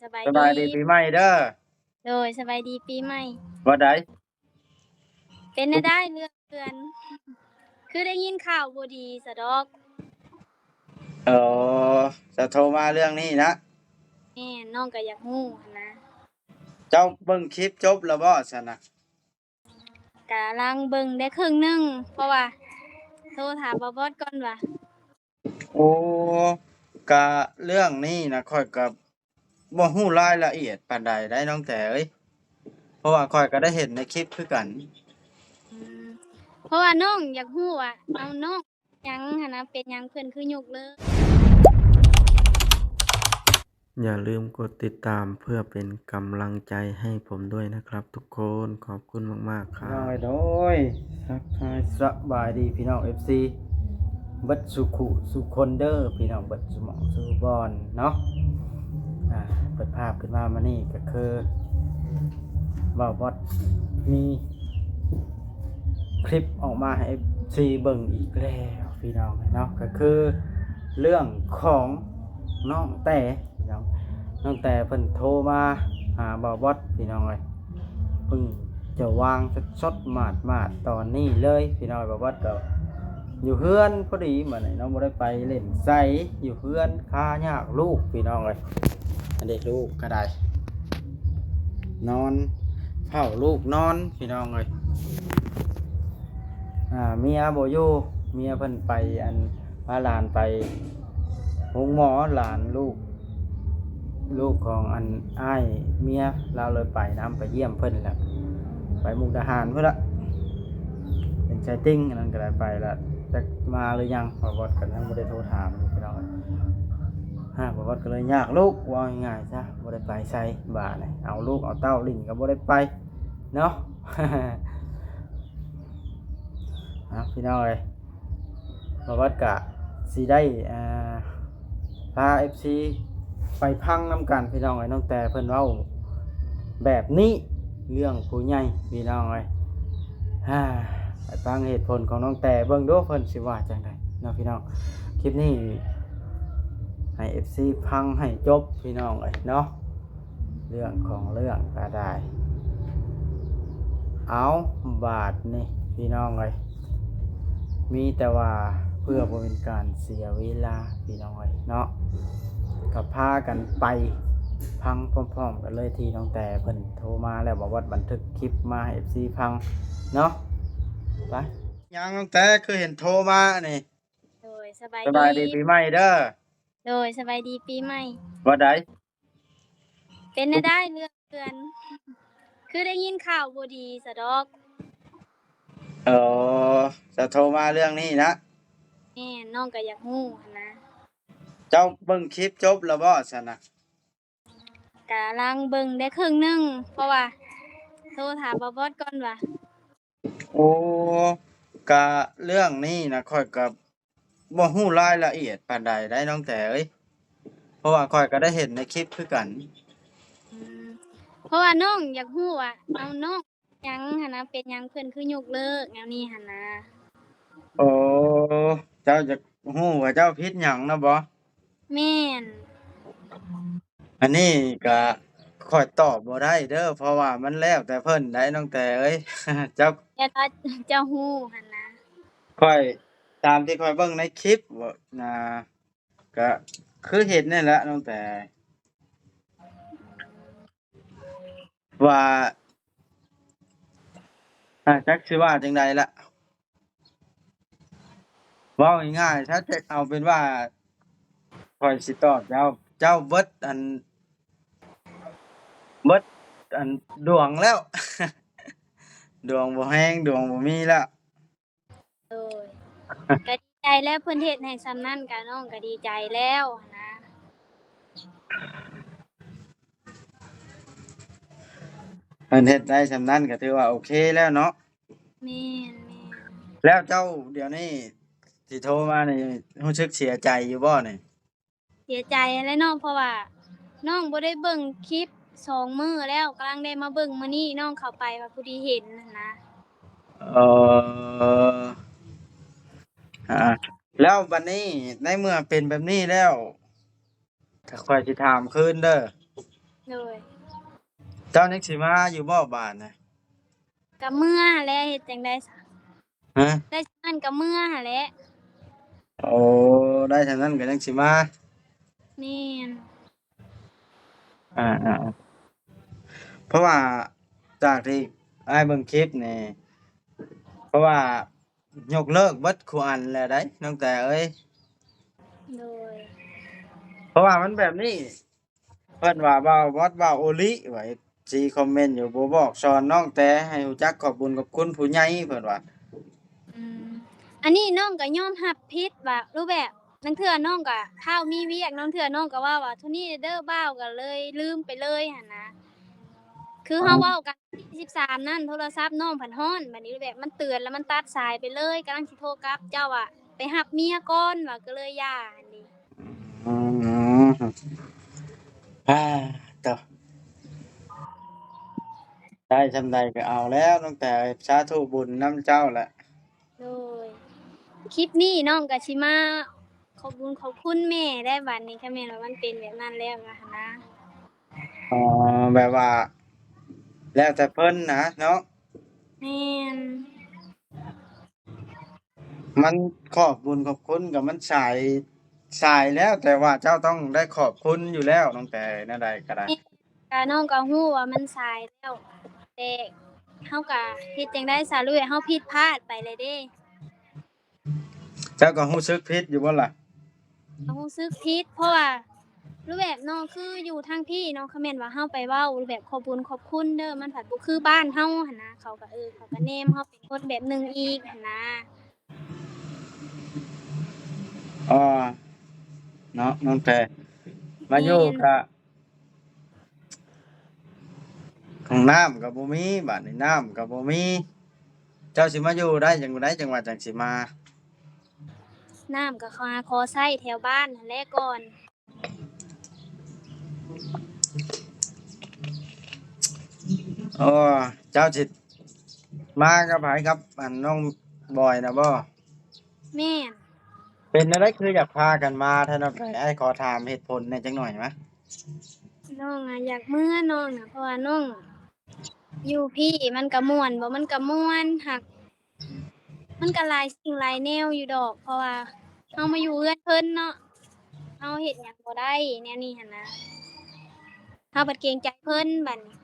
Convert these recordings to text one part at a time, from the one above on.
ສະບາຍ ສະບາຍດີ ດີປີໃໝ່ເດີ. ໂດຍ ສະບາຍດີປີໃໝ່. ວ່າໃດ? ເປັນແນວໃດເລື່ອງເຮືອນ? ຄືໄດ້ຍິນຂ່າວບໍ່ດີຊະດອກ. ເອີ ຈະໂທມາເລື່ອງນີ້ນະ? ແມ່ນ, ນ້ອງກໍຢາກຮູ້ຫັ້ນນະ. ເຈົ້າເບິ່ງຄລິບຈົບແລ້ວບໍ່ຊັ້ນນະ? ກະລັງເບິ່ງໄດ້ເຄິ່ງໜຶ່ງ ເພາະວ່າໂທຖາມບ່າວບອດກ່ອນວ່າ. ໂອ້ ກະເລື່ອງນີ້ນະ ຂ້ອຍກະບໍ່ຮູ້ລາຍລະອຽດປານໃດໄດ໋ນ້ອງແຕເອີຍ ເພາະວ່າຂ້ອຍກະໄດ້ເຫັນໃນຄລິບຄືກັນ. ອືມ ເພາະວ່ານ້ອງຢາກຮູ້ວ່າ ເອົາ ນ້ອງຫຍັງຫັ້ນນະ ເປັນຫຍັງເພິ່ນຄືຍົກເລີກ? ຢ່າລືມກົດຕິດຕາມເພື່ອເປັນກຳລັງໃຈໃຫ້ຜົມດ້ວຍນະຄັບທຸກຄົນ. ຂອບຄຸນມາກໆ ຄັບ. ໂດຍ ໂດຍ ທັກທາຍສະບາຍດີພີ່ນ້ອງເອັຟຊີເບິດສູ່ຄູ່ສູ່ຄົນເດີ ພີ່ນ້ອງເບິດສູ່ໝ່ອງສູ່ບ່ອນເນາະ. ອ່າ ເປີດພາບຂຶ້ນມາມື້ນີ້ກໍຄື ບ່າວບອດມີຄລິບອອກມາໃຫ້ເອັຟຊີເບິ່ງອີກແລ້ວ ພີ່ນ້ອງເນາະ, ກໍຄືເລື່ອງຂອງນ້ອງແຕ ພີ່ນ້ອງ. ນ້ອງແຕເພິ່ນໂທມາຫາບ່າວບອດ ພີ່ນ້ອງເອີຍ, ເພິ່ງຈະວາງສົດໆໝາດໆຕອນນີ້ເລີຍ ພີ່ນ້ອງ. ບ່າວບອດກໍຢູ່ເຮືອນພໍດີ ບັດນີ້ເນາະ, ບໍ່ໄດ້ໄປເລ່ນໃສ, ຢູ່ເຮືອນຄາຍາກລູກ ພີ່ນ້ອງເອີຍ. ອັນນີ້ລູກກໍໄດ້ ນອນເຝົ້າລູກນອນ ພີ່ນ້ອງເອີຍ. ອ່າ ເມຍບໍ່ຢູ່, ເມຍເພິ່ນໄປ ອັນ ພາຫຼານໄປໂຮງໝໍ, ຫຼານລູກ ລູກຂອງອັນອ້າຍເມຍລາວເລີຍໄປນຳ ໄປຢ້ຽມເພິ່ນແຫຼະ, ໄປມຸກດາຫານພຸ້ນລະ, ເປັນໄຊຕິ່ງ. ອັນນັ້ນກໍໄດ້ໄປລະ ຈັກມາຫຼືຍັງ ບ່າວບອດກໍຍັງບໍ່ໄດ້ໂທຖາມຢູ່ ພີ່ນ້ອງ. ບ່າວບອດກໍເລີຍຍາກລູກ ເວົ້າງ່າຍໆຊະ ບໍ່ໄດ້ໄປໃສບາດນີ້, ເອົາລູກເອົາເຕົ້າຫຼິ້ນກໍບໍ່ໄດ້ໄປເນາະ. ເອົາ ພີ່ນ້ອງເອີຍ ບ່າວບອດກະຊິໄດ້ ອ່າ ພາເອັຟຊີໄປຟັງນຳກັນ ພີ່ນ້ອງເອີຍ. ນ້ອງແຕເພິ່ນເວົ້າແບບນີ້ ເລື່ອງຜູ້ໃຫຍ່ ພີ່ນ້ອງເອີຍ. ໄປຟັງເຫດຜົນຂອງນ້ອງແຕເບິ່ງດູ ເພິ່ນຊິວ່າຈັ່ງໃດເນາະ ພີ່ນ້ອງ. ຄລິບນີ້ໃຫ້ເອັຟຊີຟັງໃຫ້ຈົບ ພີ່ນ້ອງເອີຍເນາະ. ເລື່ອງຂອງເລື່ອງກໍໄດ້ ເອົາ ບາດນີ້ ພີ່ນ້ອງເອີຍ ມີແຕ່ວ່າເພື່ອບໍ່ເປັນການເສຍເວລາ ພີ່ນ້ອງເອີຍເນາະ, ກໍພາກັນໄປຟັງພ້ອມໆກັນເລີຍ ທີ່ນ້ອງແຕເພິ່ນໂທມາແລ້ວ ບ່າວບອດບັນທຶກຄລິບມາໃຫ້ເອັຟຊີຟັງເນາະ. ໄປ ຫຍັງນ້ອງແຕຄືເຫັນໂທມານີ້? ໂດຍ ສະບາຍ ສະບາຍດີ ດີປີໃໝ່ເດີ. ໂດຍ ສະບາຍດີປີໃໝ່. ວ່າໃດ? ເປັນແນວໃດເລື່ອງເຮືອນ? ຄືໄດ້ຍິນຂ່າວບໍ່ດີຊະດອກ. ເອີ ຈະໂທມາເລື່ອງນີ້ນະ? ແມ່ນ, ນ້ອງກໍຢາກຮູ້ຫັ້ນນະ. ເຈົ້າເບິ່ງຄລິບຈົບແລ້ວບໍ່ຊັ້ນນະ? ກະລັງເບິ່ງໄດ້ເຄິ່ງໜຶ່ງ ເພາະວ່າໂທຖາມບ່າວບອດກ່ອນວ່າ. ໂອ້ ກະເລື່ອງນີ້ນະ ຂ້ອຍກະບໍ່ຮູ້ລາຍລະອຽດປານໃດໄດ໋ນ້ອງແຕເອີຍ ເພາະວ່າຂ້ອຍກະໄດ້ເຫັນໃນຄລິບຄືກັນ. ອືມ ເພາະວ່ານ້ອງຢາກຮູ້ວ່າ ເອົາ ນ້ອງຫຍັງຫັ້ນນະ ເປັນຫຍັງເພິ່ນຄືຍົກເລີກແນວນີ້ຫັ້ນນະ? ໂອ້ ເຈົ້າຢາກຮູ້ວ່າເຈົ້າຜິດຫຍັງນະບໍ? ແມ່ນ. ອັນນີ້ກະຂ້ອຍຕອບບໍ່ໄດ້ເດີ ເພາະວ່າມັນແລ້ວແຕ່ເພິ່ນໄດ໋ນ້ອງແຕເອີຍ. ເຈົ້າ ແຕ່ວ່າເຈົ້າຮູ້ຫັ້ນນະ. ຂ້ອຍ ຕາມທີ່ຂ້ອຍເບິ່ງໃນຄລິບນະ ກະຄືເຫັນນີ້ແຫຼະນ້ອງແຕ ວ່າ ອາ ຈັກຊິວ່າຈັ່ງໃດລະ. ເວົ້າງ່າຍໆ ຖ້າຈະເອົາເປັນວ່າຂ້ອຍຊິຕອບເຈົ້າ, ເຈົ້າເບິດອັນ ເບິດອັນດວງແລ້ວ, ດວງບໍ່ແຮງ ດວງບໍ່ມີແລ້ວ. ໂດຍ ກະດີໃຈແລ້ວ ເພິ່ນເຮັດໃຫ້ສ່ຳນັ້ນກະ ນ້ອງກະດີໃຈແລ້ວຫັ້ນນະ. ເພິ່ນເຮັດໄດ້ສ່ຳນັ້ນກະຖືວ່າໂອເຄແລ້ວເນາະ. ແມ່ນໆ. ແລ້ວເຈົ້າ ດຽວນີ້ຊິໂທມານີ້ ຮູ້ສຶກເສຍໃຈຢູ່ບໍ່ນີ້? ເສຍໃຈຫັ້ນແຫຼະເນາະ ເພາະວ່ານ້ອງບໍ່ໄດ້ເບິ່ງຄລິບສອງມື້ແລ້ວ, ກຳລັງໄດ້ມາເບິ່ງມື້ນີ້ ນ້ອງເຂົ້າໄປວ່າພໍດີເຫັນຫັ້ນນະ. ເອີ ອາ ແລ້ວບັດນີ້ ໃນເມື່ອເປັນແບບນີ້ແລ້ວ ຂ້ອຍຊິຖາມຄືນເດີ. ໂດຍ ເຈົ້າຍັງຊິມາຢູ່ບໍ່ບາດນະ? ກະເມືອຫັ້ນແຫຼະ ເຮັດຈັ່ງໃດຊະ? ຮະ? ໄດ້ສ່ຳນັ້ນກະເມືອຫັ້ນແຫຼະ. ໂອ້ ໄດ້ສ່ຳນັ້ນກະຍັງຊິມາ. ແມ່ນ. ອ່າໆ ເພາະວ່າຈາກທີ່ອ້າຍເບິ່ງຄລິບນີ້ ເພາະວ່າຍົກເລີກເບິດຄູ່ອັນແລ້ວໃດ໋ ນ້ອງແຕເອີຍ. ໂດຍ. ເພາະວ່າມັນແບບນີ້ ເພິ່ນວ່າເວົ້າ ເວົ້າ ເວົ້າໂອລິ ວ່າ ເອັຟຊີ ຄອມເມັນຢູ່ ບໍ່ບອກສອນນ້ອງແຕໃຫ້ຮູ້ຈັກຂອບບຸນຂອບຄຸນຜູ້ໃຫຍ່ ເພິ່ນວ່າ. ອືມ ອັນນີ້ນ້ອງກໍຍອມຮັບຜິດວ່າ ຫຼືແບບ ລາງເທື່ອນ້ອງກໍ ທ້າວມີວຽກ ລາງເທື່ອນ້ອງກໍເວົ້າວ່າ ເທົ່ານີ້ເດີບ່າວ ກໍເລີຍລືມໄປເລີຍຫັ້ນນະ. ຄືເຮົາເວົ້າກັນ ສິບສາມນັ້ນ ໂທລະສັບນ້ອງພັດຮ້ອນ ບາດນີ້ແບບມັນເຕືອນແລ້ວມັນຕັດສາຍໄປເລີຍ ກຳລັງຊິໂທກັບເຈົ້າວ່າ ໄປຮັບເມຍກ່ອນວ່າ ກໍເລີຍຢ່າຫັ້ນເດ. ອືມ ອາ ໂທ້ ໄດ້ສ່ຳໃດກໍເອົາແລ້ວ ນ້ອງແຕເອີຍ ສາທຸບຸນນຳເຈົ້າແຫຼະ. ໂດຍ ຄລິບນີ້ນ້ອງກໍຊິມາຂອບບຸນຂອບຄຸນແມ່ໄດ້ບາດນີ້ ຄັນແມ່ນວ່າມັນເປັນແບບນັ້ນແລ້ວນະ. ອໍ ແບບວ່າແລ້ວແຕ່ເພິ່ນນະເນາະ. ແມ່ນ. ມັນຂອບບຸນຂອບຄຸນກໍມັນສາຍ ສາຍແລ້ວ ແຕ່ວ່າເຈົ້າຕ້ອງໄດ້ຂອບຄຸນຢູ່ແລ້ວ ນ້ອງແຕ ແນວໃດກໍໄດ້. ກະນ້ອງກໍຮູ້ວ່າມັນສາຍແລ້ວ ແຕ່ເຮົາກະເຮັດຈັ່ງໃດຊະ ຫຼືວ່າເຮົາຜິດພາດໄປແລ້ວເດ້. ເຈົ້າກໍຮູ້ສຶກຜິດຢູ່ບໍ່ລະ? ກໍຮູ້ສຶກຜິດ ເພາະວ່າ ຫຼືແບບເນາະ ຄືຢູ່ທາງພີ້ເນາະ ຄັນແມ່ນວ່າເຮົາໄປເວົ້າແບບຂອບບຸນຂອບຄຸນເດີ ມັນພັດບໍ່ຄືບ້ານເຮົາຫັ້ນນະ ເຂົາກໍ ເອີ ເຂົາກໍແນມເຮົາເປັນຄົນແບບໜຶ່ງອີກຫັ້ນນະ. ອໍ ເນາະ ນ້ອງແຕ ມາຢູ່ ແມ່ນ ກະ ຫ້ອງນ້ຳກໍບໍ່ມີ ບາດນີ້ນ້ຳກໍບໍ່ມີ ເຈົ້າຊິມາຢູ່ໄດ້ຈັ່ງໃດ ຈັ່ງວ່າຈັ່ງຊິມາ. ນ້ຳກໍຫາຂໍໃຊ້ແຖວບ້ານຫັ້ນແຫຼະກ່ອນ. ໂອ້ ເຈົ້າຊິມາກັບໃຜ ກັບອັນນ້ອງບອຍນະບໍ່? ແມ່ນ. ເປັນແນວໃດຄືຢາກພາກັນມາແທ້ນ້ອງແຕ ອ້າຍຂໍຖາມເຫດຜົນແດ່ຈັກໜ່ອຍມາ. ນ້ອງອະຢາກເມືອນ້ອງນະ ເພາະວ່ານ້ອງຢູ່ພີ້ມັນກະມ່ວນບໍ່ ມັນກະມ່ວນ ຫາກມັນກະຫຼາຍສິ່ງຫຼາຍແນວຢູ່ດອກ ເພາະວ່າເຮົາມາຢູ່ເຮືອນເພິ່ນເນາະ ເຮົາເຮັດຫຍັງບໍ່ໄດ້ແນວນີ້ຫັ້ນນະ ເຮົາພັດເກງໃຈເພິ່ນບາດນີ້.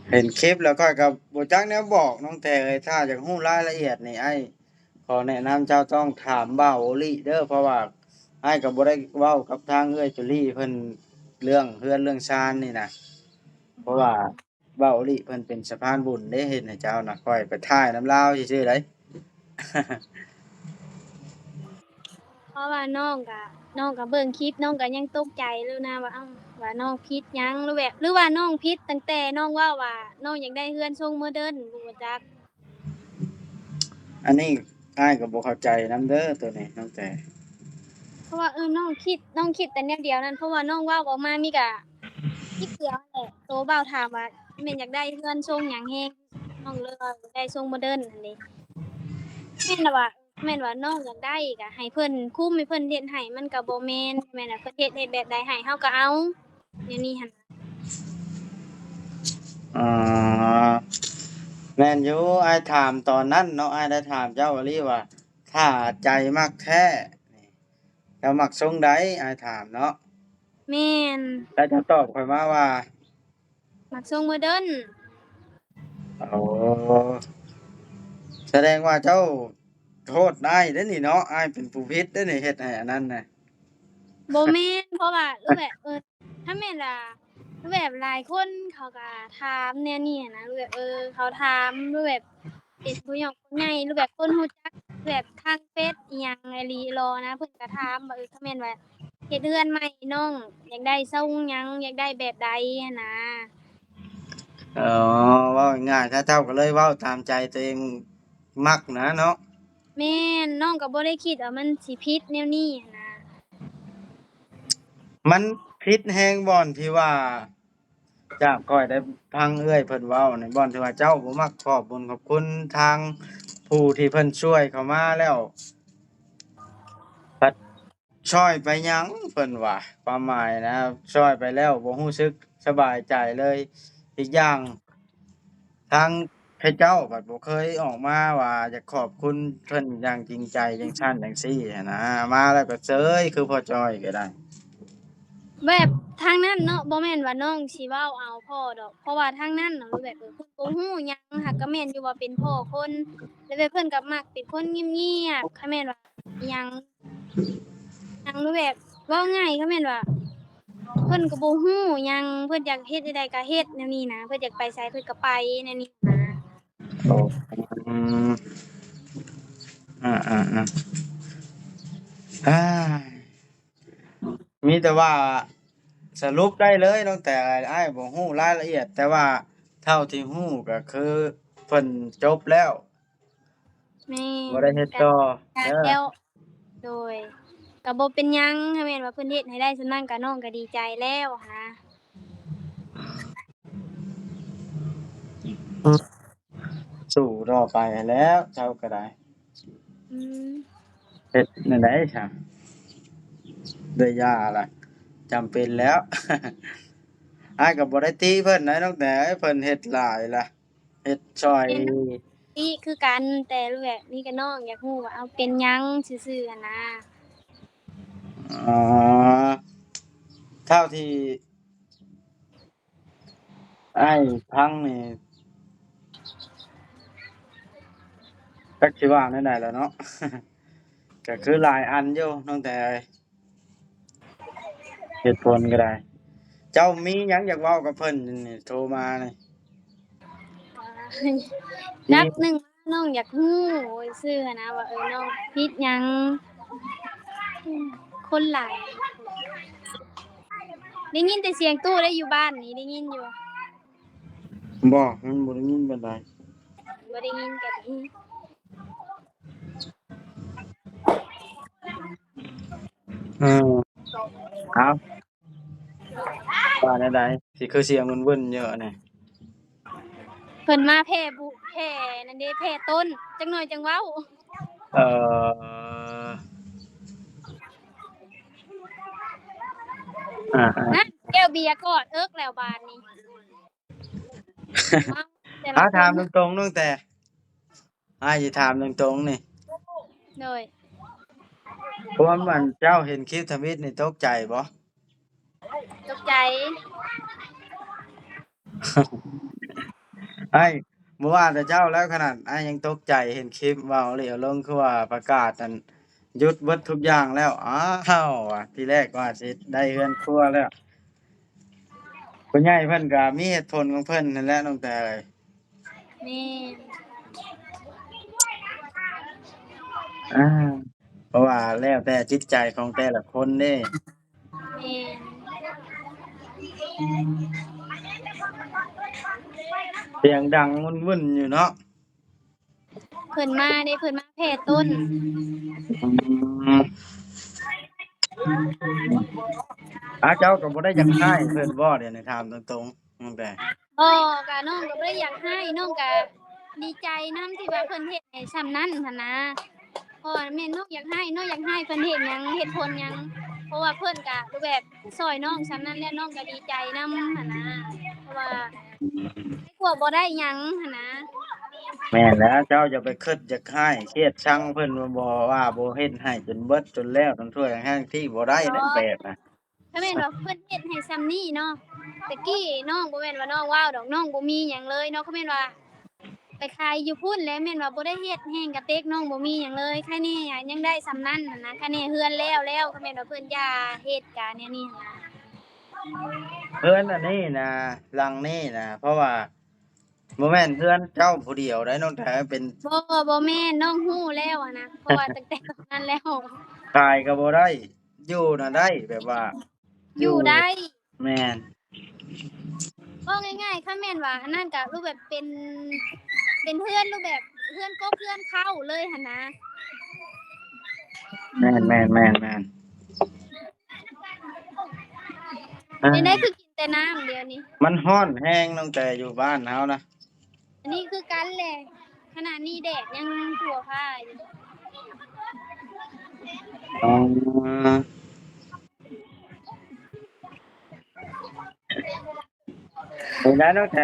ເຫັນຄລິບແລ້ວຂ້ອຍກໍບໍ່ຈັກແນວບອກນ້ອງແຕເອີຍ ຖ້າຢາກຮູ້ລາຍລະອຽດນີ້ ອ້າຍຂໍແນະນຳເຈົ້າຕ້ອງຖາມບ່າວໂອລິເດີ ເພາະວ່າອ້າຍກໍບໍ່ໄດ້ເວົ້າກັບທາງເອື້ອຍຈຸລີເພິ່ນເລື່ອງເຮືອນເລື່ອງຊານນີ້ນະ ເພາະວ່າບ່າວໂອລິເພິ່ນເປັນສະພານບຸນເດ້ ເຮັດໃຫ້ເຈົ້ານະ ຂ້ອຍໄປຖ່າຍນຳລາວຊື່ໆໃດ. ເພາະວ່ານ້ອງກະ ນ້ອງກະເບິ່ງຄລິບ ນ້ອງກະຍັງຕົກໃຈຢູ່ນະວ່າ ເອົ້າ ວ່ານ້ອງຜິດຫຍັງ ຫຼືແບບ ຫຼືວ່ານ້ອງຜິດຕັ້ງແຕ່ນ້ອງເວົ້າວ່ານ້ອງຢາກໄດ້ເຮືອນຊົງໂມເດີນ ບໍ່ຮູ້ຈັກ. ອັນນີ້ອ້າຍກໍບໍ່ເຂົ້າໃຈນຳເດີໂຕນີ້ ນ້ອງແຕ ເພາະວ່າ ເອີ ນ້ອງຄິດ ນ້ອງຄິດແຕ່ແນວດຽວນັ້ນ ເພາະວ່ານ້ອງເວົ້າອອກມາມີກະ ມີດຽວຫັ້ນແຫຼະ ໂຕບ່າວຖາມວ່າແມ່ນຢາກໄດ້ເຮືອນຊົງຫຍັງແຮງ ນ້ອງເລີຍວ່າຢາກໄດ້ຊົງໂມເດີນຫັ້ນເດ ແມ່ນລະວ່າ ແມ່ນວ່ານ້ອງຢາກໄດ້ກະໃຫ້ເພິ່ນຄຸມ ໃຫ້ເພິ່ນເຮັດໃຫ້ ມັນກະບໍ່ແມ່ນ ແມ່ນວ່າເພິ່ນເຮັດ ເຮັດແບບໃດໃຫ້ເຮົາກະເອົາ ແນວນີ້ຫັ້ນ. ອໍ ແມ່ນຢູ່ ອ້າຍຖາມຕອນນັ້ນເນາະ ອ້າຍໄດ້ຖາມເຈົ້າອີ່ຫຼີວ່າ ຖ້າໃຈມັກແທ້ ເຈົ້າມັກຊົງໃດ? ອ້າຍຖາມເນາະ. ແມ່ນ. ແລ້ວເຈົ້າຕອບຂ້ອຍມາວ່າ ມັກຊົງໂມເດີນ. ໂອ້ ສະແດງວ່າເຈົ້າໂທດອ້າຍເດ້ນີ້ເນາະ ອ້າຍເປັນຜູ້ຜິດເດ້ນີ້ ເຮັດໃຫ້ອັນນັ້ນນະ. ບໍ່ແມ່ນ ເພາະວ່າ ຫຼືແບບ ເອີ ຖ້າແມ່ນວ່າ ຄືແບບຫຼາຍຄົນເຂົາກະຖາມແນວນີ້ຫັ້ນນະ ແບບ ເອີ ເຂົາຖາມ ຫຼືແບບເປັນຜູ້ໃຫຍ່ ຜູ້ໃຫຍ່ ຫຼືແບບຄົນຮູ້ຈັກ ແບບທາງເຟສອີ່ຫຍັງອີ່ຫຼີຫຼໍ່ນະ ເພິ່ນກະຖາມວ່າ ເອີ ຖ້າແມ່ນວ່າເຮັດເຮືອນໃໝ່ ນ້ອງຢາກໄດ້ຊົງຫຍັງ ຢາກໄດ້ແບບໃດຫັ້ນນະ. ອໍ ເວົ້າງ່າຍໆ ຖ້າເຈົ້າກໍເລີຍເວົ້າຕາມໃຈຕົວເອງມັກນະເນາະ. ແມ່ນ ນ້ອງກໍບໍ່ໄດ້ຄິດວ່າມັນຊິຜິດແນວນີ້ຫັ້ນນະ. ມັນຜິດແຮງບ່ອນທີ່ວ່າ ຈາກຂ້ອຍໄດ້ຟັງເອື້ອຍເພິ່ນເວົ້ານີ້ ບ່ອນທີ່ວ່າເຈົ້າບໍ່ມັກຂອບບຸນຂອບຄຸນທາງຜູ້ທີ່ເພິ່ນຊ່ວຍເຂົ້າມາແລ້ວ ພັດ ຊ່ອຍໄປຫຍັງ ເພິ່ນວ່າ ຄວາມໝາຍນະ ຊ່ອຍໄປແລ້ວບໍ່ຮູ້ສຶກສະບາຍໃຈເລີຍ. ອີກຢ່າງ ທາງເຂົາເຈົ້າພັດບໍ່ເຄີຍອອກມາວ່າຢາກຂອບຄຸນເພິ່ນຢ່າງຈິງໃຈ ຈັ່ງຊັ້ນຈັ່ງຊີ້ຫັ້ນນະ, ມາແລ້ວກໍເຊີຍ ຄືພໍ່ຈ້ອຍກໍໄດ້. ແບບທາງນັ້ນເນາະ ບໍ່ແມ່ນວ່ານ້ອງຊິເວົ້າເອົາພໍ່ດອກ, ເພາະວ່າທາງນັ້ນນະ ແບບເພິ່ນບໍ່ຮູ້ຫຍັງ, ຫາກກໍແມ່ນຢູ່ວ່າເປັນພໍ່ຄົນ ແລ້ວແບບເພິ່ນກໍມັກເປັນຄົນງຽບໆ, ຄັນແມ່ນວ່າຫຍັງ ຫຍັງແບບ ເວົ້າງ່າຍ ຄັນແມ່ນວ່າເພິ່ນກໍບໍ່ຮູ້ຫຍັງ, ເພິ່ນຢາກເຮັດແນວໃດກໍເຮັດແນວນີ້ນະ, ເພິ່ນຢາກໄປໃສເພິ່ນກໍໄປແນວນີ້ນະ. ໂອ້ ອືມ ອາໆໆ ອາ ມີແຕ່ວ່າສະຫຼຸບໄດ້ເລີຍ ນ້ອງແຕ ອ້າຍບໍ່ຮູ້ລາຍລະອຽດ, ແຕ່ວ່າເທົ່າທີ່ຮູ້ກໍຄືເພິ່ນຈົບແລ້ວ. ແມ່ນ ບໍ່ໄດ້ເຮັດຕໍ່ ກະ ເອີ ແລ້ວ ໂດຍ ກະບໍ່ເປັນຫຍັງ, ຖ້າແມ່ນວ່າເພິ່ນເຮັດໃຫ້ໄດ້ສ່ຳນັ້ນ ກະນ້ອງກະດີໃຈແລ້ວຫັ້ນນະ. ສູ້ຕໍ່ໄປຫັ້ນແຫຼ້ວ ເຈົ້າກະໄດ້. ອືມ ເຮັດແນວໃດຊະ ໄດ້ຢ່າລະ ຈຳເປັນແລ້ວ. ອ້າຍກະບໍ່ໄດ້ຕິເພິ່ນໃດ໋ ນ້ອງແຕ ເພິ່ນເຮັດຫຼາຍລະ. ເຮັດຊ່ອຍ ເປັນ ນີ້ຄືກັນ, ແຕ່ແບບນີ້ກໍນ້ອງຢາກຮູ້ວ່າ ເອົາ ເປັນຫຍັງຊື່ໆຫັ້ນນະ. ອໍ ເທົ່າທີ່ອ້າຍຟັງນີ້ ຈັກຊິວ່າແນວໃດລະເນາະ, ກໍຄືຫຼາຍອັນຢູ່ ນ້ອງແຕ. ເຫດຜົນກໍໄດ້. ເຈົ້າມີຫຍັງຢາກເວົ້າກັບເພິ່ນນີ້ ໂທມານີ້? ດັບໜຶ່ງ ນ້ອງຢາກຮູ້ຊື່ຫັ້ນນະວ່າ ເອີ ນ້ອງຜິດຫຍັງ ຄົນຫຼາຍ. ໄດ້ຍິນແຕ່ສຽງຕູ້ເດ້ ຢູ່ບ້ານນີ້ໄດ້ຍິນຢູ່. ບໍ່ ມັນບໍ່ໄດ້ຍິນປານໃດ. ບໍ່ໄດ້ຍິນກັນ. ເອີ ເອົາ ວ່າແນວໃດ ຊິຄືສຽງວຸ້ນໆຢູ່ນີ້? ເພິ່ນມາແຜ່ບຸ ແຜ່ນັ້ນເດ້ ແຜ່ຕົ້ນ ຈັກໜ້ອຍຈັ່ງເວົ້າ. ເອີ ອ່າໆ ນັ້ນ ແກ້ວເບຍກອດເອິກແລ້ວບາດນີ້. ເອົາ ຖາມຕົງໆ ນ້ອງແຕ ອ້າຍຊິຖາມຕົງໆ ນີ້ ໂດຍ ຄວາມອັນເຈົ້າເຫັນຄລິບທຳອິດນີ້ຕົກໃຈບໍ່? ຕົກໃຈ. ອ້າຍ ບໍ່ວ່າແຕ່ເຈົ້າແລ້ວ ຂະໜາດອ້າຍຍັງຕົກໃຈ ເຫັນຄລິບເວົ້າເລີຍ ລົງ ຄືວ່າປະກາດອັນ ຢຸດເບິດທຸກຢ່າງແລ້ວ. ອ້າວ ວ່າ ທີແລກວ່າຊິໄດ້ເຮືອນຄົວແລ້ວ. ຜູ້ໃຫຍ່ເພິ່ນກໍມີເຫດຜົນຂອງເພິ່ນຫັ້ນແຫຼະ ນ້ອງແຕເອີຍ. ແມ່ນ. ອ່າ ເພາະວ່າແລ້ວແຕ່ຈິດໃຈຂອງແຕ່ລະຄົນເດ້. ແມ່ນ. ສຽງດັງວຸ້ນໆຢູ່ເນາະ. ເພິ່ນມາເດ້ ເພິ່ນມາແຜ່ຕົ້ນ. ອືມ ອາ ເຈົ້າກໍບໍ່ໄດ້ຢາກຮ້າຍເພິ່ນບໍ່? ດຽວນີ້ຖາມຕົງໆ ນ້ອງແຕ. ບໍ່ ກະນ້ອງກໍບໍ່ໄດ້ຢາກຮ້າຍ ນ້ອງກະດີໃຈນຳທີ່ວ່າເພິ່ນເຮັດໃຫ້ຊ່ຳນັ້ນຫັ້ນນະ. ເພາະວ່າແມ່ນນ້ອງຢາກຮ້າຍ ນ້ອງຢາກຮ້າຍເພິ່ນເຮັດຫຍັງ ເຫດຜົນຫຍັງ? ເພາະວ່າເພິ່ນກະແບບຊ່ອຍນ້ອງຊ່ຳນັ້ນແລ້ວ ນ້ອງກໍດີໃຈນຳຫັ້ນນະ. ເພາະວ່າ ໃຊ້ຄວາມບໍ່ໄດ້ຫຍັງຫັ້ນນະ. ແມ່ນແລ້ວ ເຈົ້າຢ່າໄປຄຶດຢາກຮ້າຍຄຽດຊັງເພິ່ນ ບໍ່ວ່າບໍ່ເຮັດໃຫ້ຈົນເບິດຈົນແລ້ວ ທັງຖ້ວຍທັງແຮງ ທີ່ບໍ່ໄດ້ເດ້ແບບນະ. ຖ້າແມ່ນວ່າເພິ່ນເຮັດໃຫ້ຊ່ຳນີ້ເນາະ ແຕ່ກີ້ນ້ອງ ບໍ່ແມ່ນວ່ານ້ອງວ້າວດອກ ນ້ອງບໍ່ມີຫຍັງເລີຍເນາະ. ຄັນແມ່ນວ່າໄປຂາຍຢູ່ພຸ້ນແລ້ວ ແມ່ນວ່າບໍ່ໄດ້ເຮັດແຮງກະເຕັກ ນ້ອງບໍ່ມີຫຍັງເລີຍ. ຄະແນຍັງໄດ້ຊ່ຳນັ້ນຫັ້ນນະ ຄະແນເຮືອນແລ້ວແລ້ວ ຄັນແມ່ນວ່າເພິ່ນຢ່າເຮັດກະແນວນີ້ຫັ້ນນະ. ເຮືອນອັນນີ້ນະ ຫຼັງນີ້ນະ ເພາະວ່າບໍ່ແມ່ນເຮືອນເຈົ້າຜູ້ດຽວໃດ໋ ນ້ອງແຕ ເປັນ ບໍ່ ບໍ່ແມ່ນ ນ້ອງຮູ້ແລ້ວຫັ້ນນະ ເພາະວ່າຕັ້ງແຕ່ຕອນນັ້ນແລ້ວ ຂາຍກໍບໍ່ໄດ້ ຢູ່ນະໄດ້ ແບບວ່າ ຢູ່ໄດ້. ແມ່ນ. ເວົ້າງ່າຍໆ ຄັນແມ່ນວ່າອັນນັ້ນກະ ຮູບແບບເປັນ ເປັນເຮືອນ ຮູບແບບເຮືອນກົກເຮືອນເຄົ້າເລີຍຫັ້ນນະ. ແມ່ນໆໆໆ. ອ່າ ເປັນໄດ ຄືກິນແຕ່ນ້ຳດຽວນີ້? ມັນຮ້ອນແຮງ ນ້ອງແຕ ຢູ່ບ້ານເຮົານະ. ອັນນີ້ຄືກັນແຫຼະ ຂະໜາດນີ້ແດດຍັງທົ່ວຟ້າຢູ່. ອໍ. ເປັນໄດນ້ອງແຕ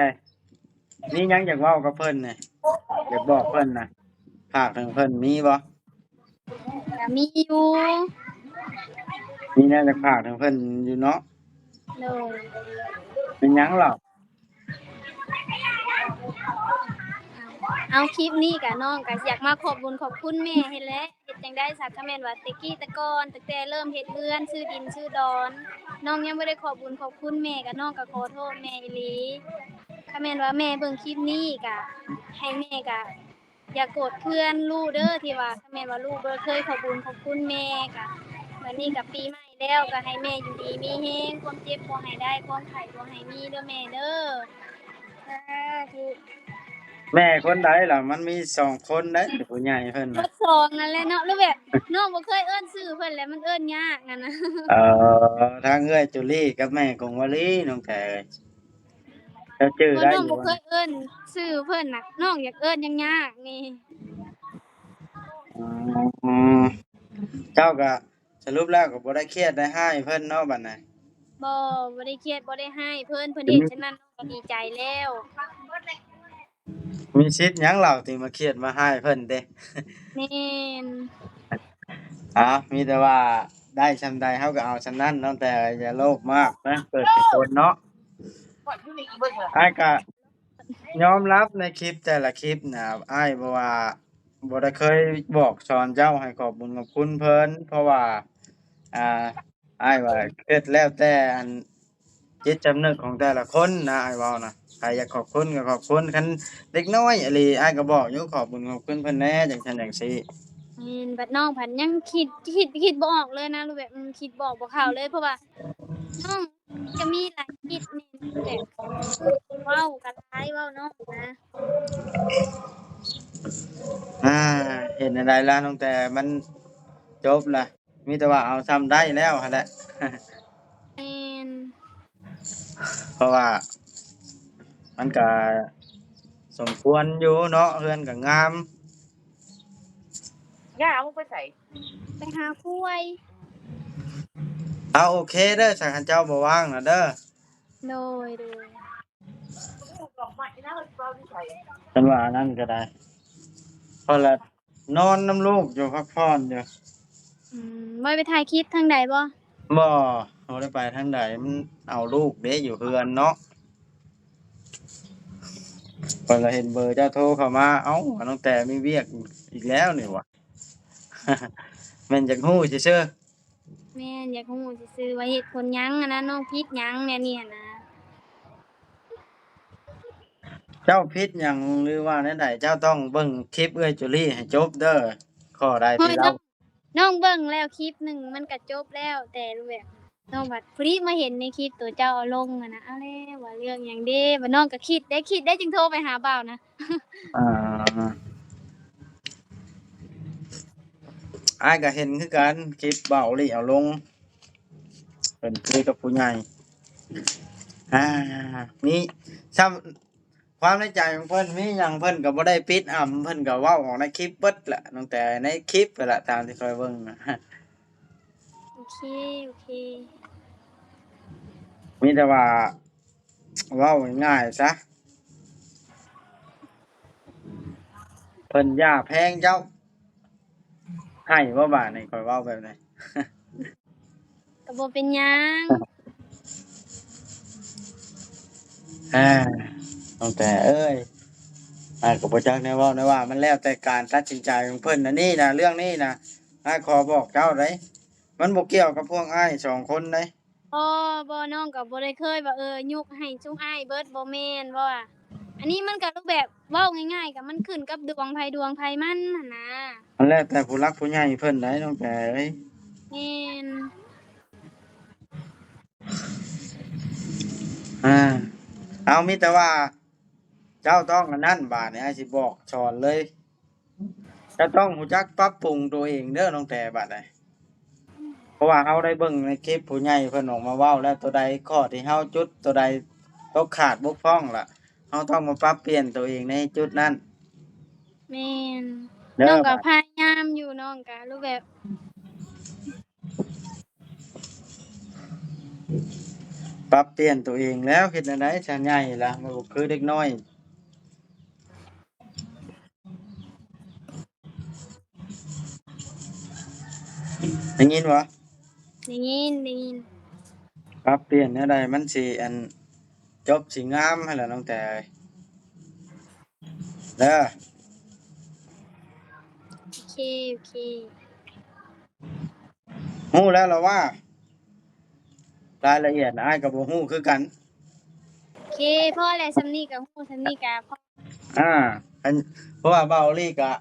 ມີຫຍັງຢາກເວົ້າກັບເພິ່ນນີ້ ຢາກບອກເພິ່ນນະ ຝາກເຖິງເພິ່ນ ມີບໍ່? ກໍມີຢູ່. ມີແນວຢາກຝາກເຖິງເພິ່ນຢູ່ເນາະ? ໂດຍ. ເປັນຫຍັງລະ? ເອົາ ຄລິບນີ້ກະ ນ້ອງກະຢາກມາຂອບບຸນຂອບຄຸນແມ່ຫັ້ນແຫຼະ. ເຮັດຈັ່ງໃດຊະ ຄັນແມ່ນວ່າແຕ່ກີ້ແຕ່ກ່ອນ ຕັ້ງແຕ່ເລີ່ມເຮັດເຮືອນ ຊື້ດິນຊື້ດອນ ນ້ອງຍັງບໍ່ໄດ້ຂອບບຸນຂອບຄຸນແມ່ ກະນ້ອງກະຂໍໂທດແມ່ອີ່ຫຼີ. ຄັນແມ່ນວ່າແມ່ເບິ່ງຄລິບນີ້ກະ ໃຫ້ແມ່ກະ ຢ່າໂກດເຄືອນລູກເດີ ທີ່ວ່າຄັນແມ່ນວ່າລູກບໍ່ເຄີຍຂອບບຸນຂອບຄຸນແມ່. ກະ ບັດນີ້ກະປີໃໝ່ແລ້ວ ກະໃຫ້ແມ່ຢູ່ດີມີແຮງ ຄວາມເຈັບບໍ່ໃຫ້ໄດ້ ຄວາມໄຂ້ບໍ່ໃຫ້ມີເດີແມ່ເດີ. ສາທຸ. ແມ່ຄົນໃດລະ? ມັນມີສອງຄົນໃດ໋ ຜູ້ໃຫຍ່ເພິ່ນນະ ໝົດສອງນັ້ນແຫຼະເນາະ. ຫຼືແບບນ້ອງບໍ່ເຄີຍເອີ້ນຊື່ເພິ່ນແຫຼະ ມັນເອີ້ນຍາກຫັ້ນນະ. ເອີ ທາງເອື້ອຍຈູລີກັບແມ່ກົງວາລີ ນ້ອງແຕເອີຍ. ເຈົ້າຈື່ໄດ້ຢູ່ບໍ່? ນ້ອງບໍ່ເຄີຍເອີ້ນຊື່ເພິ່ນນະ ນ້ອງຢາກເອີ້ນຍາກໆນີ້. ອືມ ເຈົ້າກະສະຫຼຸບແລ້ວກະບໍ່ໄດ້ຄຽດໄດ້ຮ້າຍເພິ່ນເນາະບັດນີ້. ບໍ່ ບໍ່ໄດ້ຄຽດບໍ່ໄດ້ຮ້າຍເພິ່ນ ເພິ່ນເຮັດຈັ່ງນັ້ນນ້ອງກະດີໃຈແລ້ວ. ມີສິດຫຍັງລາວຊິມາຄຽດມາຮ້າຍເພິ່ນເດ້. ແມ່ນ. ເອົາ ມີແຕ່ວ່າໄດ້ຊ່ຳໃດເຮົາກະເອົາຊ່ຳນັ້ນເນາະ ແຕ່ຢ່າໂລບມາກນະ ເກີດເປັນຄົນເນາະ. ອ້າຍກະຍອມຮັບໃນຄລິບແຕ່ລະຄລິບນະ ອ້າຍບໍ່ວ່າ ບໍ່ໄດ້ເຄີຍບອກສອນເຈົ້າໃຫ້ຂອບບຸນຂອບຄຸນເພິ່ນ ເພາະວ່າ ອ່າ ອ້າຍວ່າເຮັດແລ້ວແຕ່ອັນ ຈິດສຳນຶກຂອງແຕ່ລະຄົນນະ ອ້າຍເວົ້ານະ. ໃຜຢາກຂອບຄຸນກະຂອບຄຸນ ຄັນເດັກນ້ອຍອີ່ຫຼີ ອ້າຍກະບອກຢູ່ ຂອບບຸນຂອບຄຸນເພິ່ນແດ່ ຈັ່ງຊັ້ນຈັ່ງຊີ້. ແມ່ນ ບັດນ້ອງພັດຍັງຄິດ ຄິດ ຄິດບໍ່ອອກເລີຍນະ ຫຼືແບບ ອືມ ຄິດບອກບໍ່ເຂົ້າເລີຍ ເພາະວ່ານ້ອງກະມີຫຼາຍຄລິບແມ່ນແບບ ເວົ້າກະຫຼາຍ ເວົ້ານ້ອຍນະ. ອ່າ ເຮັດແນວໃດລະ ນ້ອງແຕ ມັນຈົບລະ ມີແຕ່ວ່າເອົາຊ່ຳໄດ້ແລ້ວຫັ້ນແຫຼະ. ແມ່ນ. ເພາະວ່າມັນກະສົມຄວນຢູ່ເນາະ ເຮືອນກະງາມ. ຍ່າ ເອົາໄປໃສ? ໄປຫາຄວາຍ. ເອົາ ໂອເຄເດີ ຄັນເຈົ້າບໍ່ວ່າງນະເດີ. ໂດຍ ໂດຍ. ເພິ່ນວ່າອັນນັ້ນກະໄດ້ ເພາະລະນອນນຳລູກຢູ່ ພັກຜ່ອນຢູ່. ອືມ ບໍ່ໄດ້ໄປຖ່າຍຄລິບທາງໃດບໍ່? ບໍ່ ບໍ່ໄດ້ໄປທາງໃດ ມັນເອົາລູກເດ້ ຢູ່ເຮືອນເນາະ. ຂ້ອຍລະເຫັນເບີເຈົ້າໂທເຂົ້າມາ ເອົ້າ ນ້ອງແຕມີວຽກອີກແລ້ວນີ້ຫວາ ແມ່ນຢາກຮູ້ຊື່ໆ. ແມ່ນ ຢາກຮູ້ຊື່ໆ ວ່າເຫດຜົນຫຍັງຫັ້ນນະ ນ້ອງຜິດຫຍັງແນວນີ້ຫັ້ນນະ. ເຈົ້າຜິດຫຍັງ ຫຼືວ່າແນວໃດ ເຈົ້າຕ້ອງເບິ່ງຄລິບເອື້ອຍຈູລີໃຫ້ຈົບເດີ ຂໍ້ໃດທີ່ລາວ ນ້ອງເບິ່ງແລ້ວຄລິບໜຶ່ງ ມັນກະຈົບແລ້ວ ແຕ່ແບບ ນ້ອງບັດພໍດີມາເຫັນໃນຄລິບໂຕເຈົ້າເອົາລົງຫັ້ນນະ ເອົາແລ້ວວ່າເລື່ອງຫຍັງເດ ບັດນ້ອງກະຄິດເດ້ ຄິດເດ້ຈຶ່ງໂທໄປຫາບ່າວນະ. ອ່າ ອ້າຍກະເຫັນຄືກັນ ຄລິບບ່າວລີເອົາລົງ ເພິ່ນຄຸຍກັບຜູ້ໃຫຍ່. ອ່າ ມີຊ່ຳ ຄວາມໃນໃຈຂອງເພິ່ນ ມີຫຍັງເພິ່ນກະບໍ່ໄດ້ປິດອຳ ເພິ່ນກະເວົ້າອອກໃນຄລິບເບິດແຫຼະ ຕັ້ງແຕ່ໃນຄລິບຫັ້ນແຫຼະ ຕາມທີ່ຂ້ອຍເບິ່ງນະ. ໂອເຄ ໂອເຄ. ມີແຕ່ວ່າເວົ້າງ່າຍໆຊະ ເພິ່ນຢ່າແພງເຈົ້າ ໃຫ້ບໍ່ບາດນີ້ ຂ້ອຍເວົ້າແບບນີ້? ກະບໍ່ເປັນຫຍັງ. ອ່າ ນ້ອງແຕເອີຍ ອ້າຍກະບໍ່ຈັກແນວເວົ້າແນວວ່າ ມັນແລ້ວແຕ່ການຕັດສິນໃຈຂອງເພິ່ນນະ ນີ້ນະ ເລື່ອງນີ້ນະ ອ້າຍຂໍບອກເຈົ້າເດ້ ມັນບໍ່ກ່ຽວກັບພວກອ້າຍສອງຄົນເດ້. ບໍ່ ບໍ່ ນ້ອງກະບໍ່ໄດ້ເຄີຍວ່າ ເອີ ຍົກໃຫ້ຊຸມອ້າຍເບິດ ບໍ່ແມ່ນ ເວົ້າວ່າ ອັນນີ້ມັນກະຮູບແບບ ເວົ້າງ່າຍໆ ກະມັນຂຶ້ນກັບດວງໃຜດວງໃຜມັນຫັ້ນນາ. ມັນແລ້ວແຕ່ຜູ້ຫຼັກຜູ້ໃຫຍ່ເພິ່ນໃດ໋ ນ້ອງແຕເອີຍ. ແມ່ນ. ອ່າ ເອົາ ມີແຕ່ວ່າເຈົ້າຕ້ອງອັນນັ້ນ ບາດນີ້ອ້າຍຊິບອກສອນເລີຍ. ເຈົ້າຕ້ອງຮູ້ຈັກປັບປຸງໂຕເອງເດີ ນ້ອງແຕ ບາດໃດ ເພາະວ່າເຮົາໄດ້ເບິ່ງໃນຄລິບຜູ້ໃຫຍ່ເພິ່ນອອກມາເວົ້າແລ້ວ ໂຕໃດຂໍ້ທີ່ເຮົາຈຸດ ໂຕໃດຕົກຂາດບົກຜ່ອງລະ ເຮົາຕ້ອງມາປັບປ່ຽນໂຕເອງໃນຈຸດນັ້ນ. ແມ່ນ. ນ້ອງກະພະຍາຍາມຢູ່ ນ້ອງກະຮູ້ແບບ ປັບປ່ຽນຕົວເອງແລ້ວ ເຮັດແນວໃດຊະ ໃຫຍ່ລະ ມັນບໍ່ຄືເດັກນ້ອຍ. ໄດ້ຍິນບໍ່? ໄດ້ຍິນ ໄດ້ຍິນ. ປັບປ່ຽນແນວໃດມັນຊິ ອັນ ຈົບຊິງາມຫັ້ນແຫຼະນ້ອງແຕເອີຍ ເດີ. ໂອເຄ ໂອເຄ. ຮູ້ແລ້ວລະວ່າ ລາຍລະອຽດອ້າຍກໍບໍ່ຮູ້ຄືກັນ. ໂອເຄ ພໍແລ້ວ ສ່ຳນີ້ກໍຮູ້ ສ່ຳນີ້ກໍພໍ. ອ່າ ອັນ ເພາະວ່າເບົາອີ່ຫຼີກະ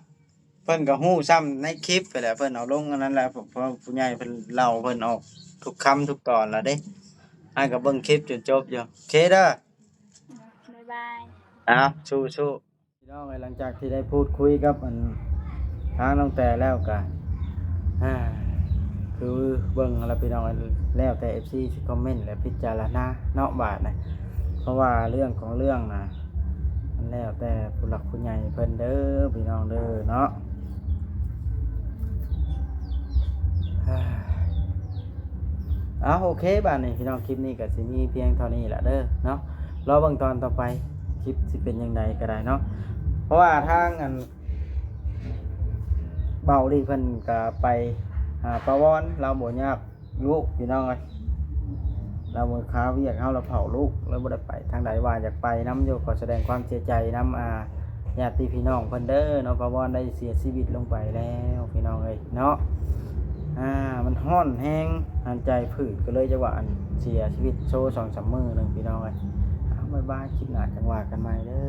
ເພິ່ນກໍຮູ້ສ່ຳໃນຄລິບຫັ້ນແຫຼະ ເພິ່ນເອົາລົງອັນນັ້ນແຫຼະ ເພາະ ເພາະຜູ້ໃຫຍ່ເພິ່ນເລົ່າ ເພິ່ນອອກທຸກຄຳທຸກຕອນລະເດ້. ອ້າຍກໍເບິ່ງຄລິບຈົນຈົບຢູ່. ໂອເຄເດີ. ບາຍບາຍ. ເອົາ ສູ້ໆ ພີ່ນ້ອງເອີຍ. ຫຼັງຈາກທີ່ໄດ້ພູດຄຸຍກັບ ອັນ ທາງນ້ອງແຕແລ້ວກະ ອ່າ ຄືເບິ່ງຫັ້ນລະພີ່ນ້ອງເອີຍ ແລ້ວແຕ່ເອັຟຊີຊິຄອມເມັນ ແລະ ພິຈາລະນາເນາະບາດນີ້. ເພາະວ່າເລື່ອງຂອງເລື່ອງນະ ມັນແລ້ວແຕ່ຜູ້ຫຼັກຜູ້ໃຫຍ່ເພິ່ນເດີພີ່ນ້ອງເດີເນາະ. ເອົາ ໂອເຄ ບາດນີ້ພີ່ນ້ອງ ຄລິບນີ້ກໍຊິມີພຽງເທົ່ານີ້ລະເດີເນາະ. ລໍເບິ່ງຕອນຕໍ່ໄປ ຄລິບຊິເປັນຈັ່ງໃດກໍໄດ້ເນາະ. ເພາະວ່າທາງ ອັນ ເບົາລີເພິ່ນກໍໄປຫາປ້າວອນ ລາວບໍ່ຢາກລູກພີ່ນ້ອງເອີຍ ລາວບໍ່ຄາວຽກ ເຮົາລະເຝົ້າລູກ ເລີຍບໍ່ໄດ້ໄປທາງໃດ. ວ່າຢາກໄປນຳຢູ່ ຂໍສະແດງຄວາມເສຍໃຈນຳ ອ່າ ຍາດຕິພີ່ນ້ອງເພິ່ນເດີເນາະ. ປ້າວອນໄດ້ເສຍຊີວິດລົງໄປແລ້ວພີ່ນ້ອງເອີຍເນາະ. ອ່າ ມັນຮ້ອນແຮງ ອັນ ໃຈຝືດ ກໍເລີຍຈະວ່າ ອັນ ເສຍຊີວິດໂຊສອງສາມມື້ໜຶ່ງພີ່ນ້ອງເອີຍ. ເອົາ ບາຍບາຍ ຄລິບໜ້າຈັ່ງວ່າກັນໃໝ່ເດີ.